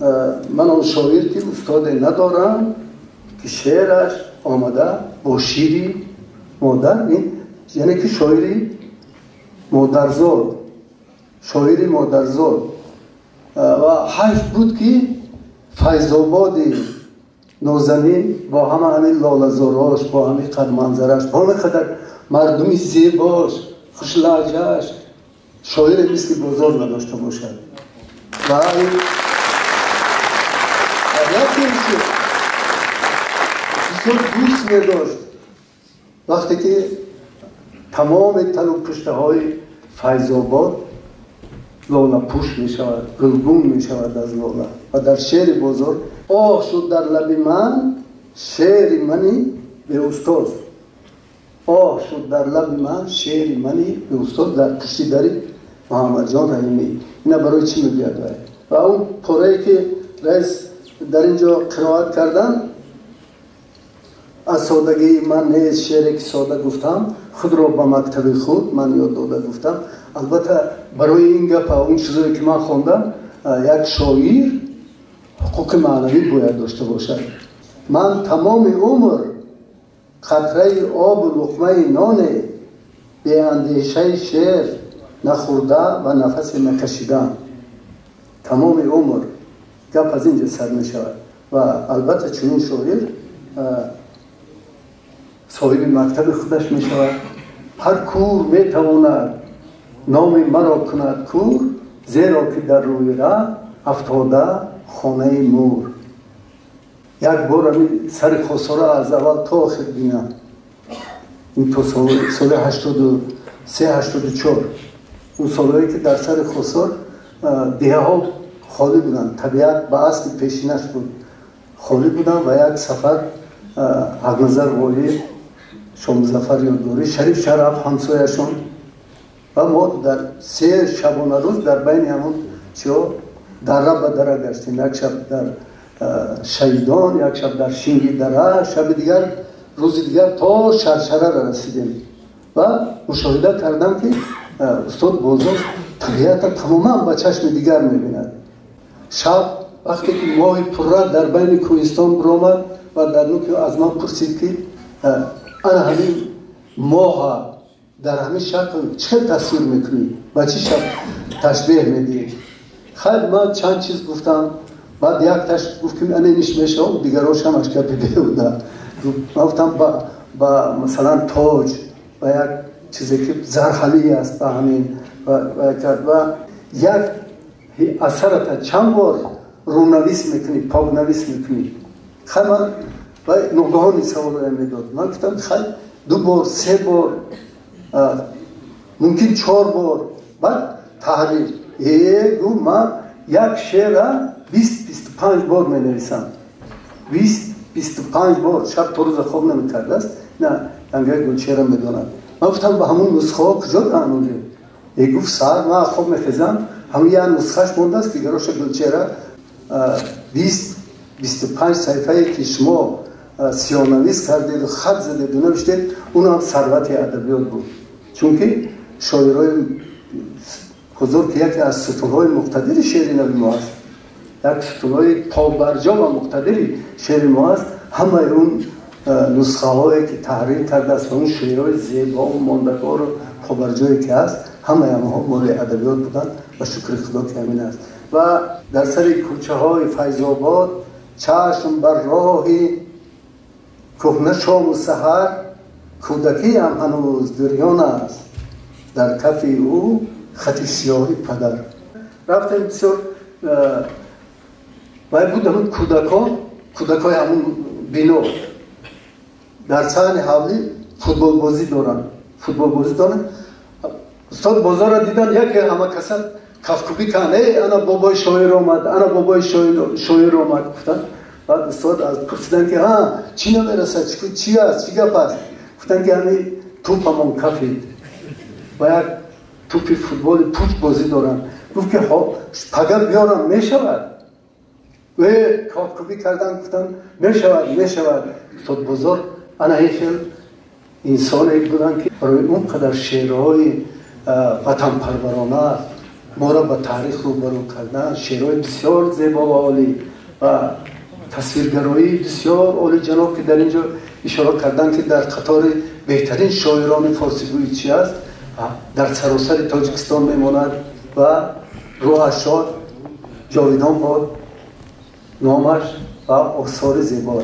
Ман он шоир ки устоде надорам ки шеъраш омада бо шири модар, яъне ки шоири модарзод, шоири модарзод. Ва ҳайф буд ки Файзободи нозанин бо ҳама ҳамин лолазорош, бо ҳамин қадманзараш, бо ҳамин қадар мардуми зебош, хушлаҳҷааш шоире мисли Бозор надошта бошад. Ва бисёр дӯст медошт вақте ки тамоми талу пуштаҳои Файзобод лолапӯш мешавад, гулгун мешавад аз лола. Ва дар шеъри Бозор оҳ шуд дар лаби ман шеъри мани беустоз, оҳ шуд дар лаби ман шеъри мани беустоз дар пушти дари Муҳаммадҷон Раҳимӣ. Ина барои чӣ мегӯяд вай? Ва он порае ки раис дар ин ҷо қироат кардан, аз содагии ман нест шеъре ки сода гуфтам, худро ба мактаби худ ман ёд дода гуфтам. Албатта барои ин гапа, он чизое ки ман хондам, як шоир ҳуқуқи маънавӣ бояд дошта бошад. Ман тамоми умр қатраи обу луқмаи ноне беандешаи шеър нахӯрда ва нафасе накашидам. Тамоми умр гап аз ин ҷо сар мешавад. Ва албатта чунин шоир соҳиби мактаби худаш мешавад. Ҳар кур метавонад номи маро кунад кур, зеро ки дар рӯи раҳ афтода хонаи мур. Як бор ҳамин сари Хосора аз аввал то охир бинам. Ин то соли 83, 84, он солҳое ки дар сари Хосор деҳаҳо холӣ буданд, табиат ба асли пешинаш буд, холӣ буданд. Ва як сафар Ҳақназар Ғолиб, Шомузаффар Ёдгорӣ, Шариф Шараф ҳамсояшон ва мо дар 3 шабонарӯз дар байни ҳамон чиҳо дара ба дара гаштем. Як шаб дар Шаҳидон, як шаб дар Шинги дара, шаби дигар, рӯзи дигар то Шаршара расидем ва мушоҳида кардам ки устод Бозор табиатро тамоман ба чашми дигар мебинад. Шаб вақте ки моҳи пурра дар байни кӯҳистон биромад ва дар нуки аз ман пурсид ки ана ҳамин моҳа дар ҳамин шакл чӣ хел тасвир мекунӣ, ба чӣ шакл ташбеҳ медиҳӣ? Хайр, ман чанд чиз гуфтам. Баъд якташ гуфт ки ана иниш мешавад, дигарош ҳамаш гапи беҳуда. Ман гуфтам ба масалан тоҷ, ба як чизе ки зархалӣ аст, ба ҳамин ва як асарата чанд бор рӯнавис мекунӣ, покнавис мекунӣ. Хайр, ман ногаҳон ин саволро медод. Ман гуфтам хайр, 2 бор, 3 бор, мумкин 4 бор. Баъд таҳрир. Гуфт ман як шеъра 20-25 бор менависам. 20-25 бор шаб то рӯза хоб намекардааст. На, ангар Гулчеҳра медонад. Ман гуфтам ба ҳамон нусхаҳо куҷо даҳанӯзем? Гуфт саҳар ман хоб мехезам, ҳамон як нусхааш мондааст, дигароша Гулчеҳра 20-25 саҳифае ки шумо сиёнавис кардеду хат задеду навиштед, он ҳам сарвати адабиёт буд. Чунки шоирои ҳузур ки яке аз сутунҳои муқтадири шеъри нави мо аст, як сутунҳои побарҷо ва муқтадири шеъри мо аст, ҳамаи он нусхаҳое ки таҳрир кардааст ва он шеърҳои зебову мондагору побарҷое ки ҳаст, ҳамаи онҳо моли адабиёт буданд ва шукри Худо ки ҳамин аст. Ва дар сари кӯчаҳои Файзобод чашм бар роҳи кӯҳна шому саҳар, кӯдакиам ҳанӯз гирён аст, дар кафи ӯ хати сиёҳи падар. Рафтем бисёр вай буд ҳамун кӯдакон, кӯдакҳои ҳамун бино дар саҳни ҳавлӣ футболбозӣ доранд, футболбозӣ доранд. Устод Бозорро дидан, яке ҳама каса кафкӯбӣ карданд, эй ана бобои шоир омад, ана бобои шоир омад гуфтанд. Баъд устод аз пурсиданд ки ҳа, чӣ намерасад, чӣ аст, чӣ гап аст? Гуфтанд ки ҳамин тӯпамон кафид ва як тӯпи футболи пуч бозӣ доранд. Гуфт ки пага биёрам мешавад? Кафкӯбӣ карданд, гуфтанд мешавад, мешавад. Устод Бозор ана ин хел инсоне буданд ки барои он қадар шеърҳои ватанпарварона, моро ба таърих рӯбарӯ кардан, шеърҳои бисёр зебо ва олӣ ва тасвиргароии бисёр олиҷаноб, ки дар ин ҷо ишора кардан, ки дар қатори беҳтарин шоирони форсигӯӣ чи аст, дар саросари Тоҷикистон мемонад ва рӯҳаш шод, ҷовидон бод номаш ва осори зебо.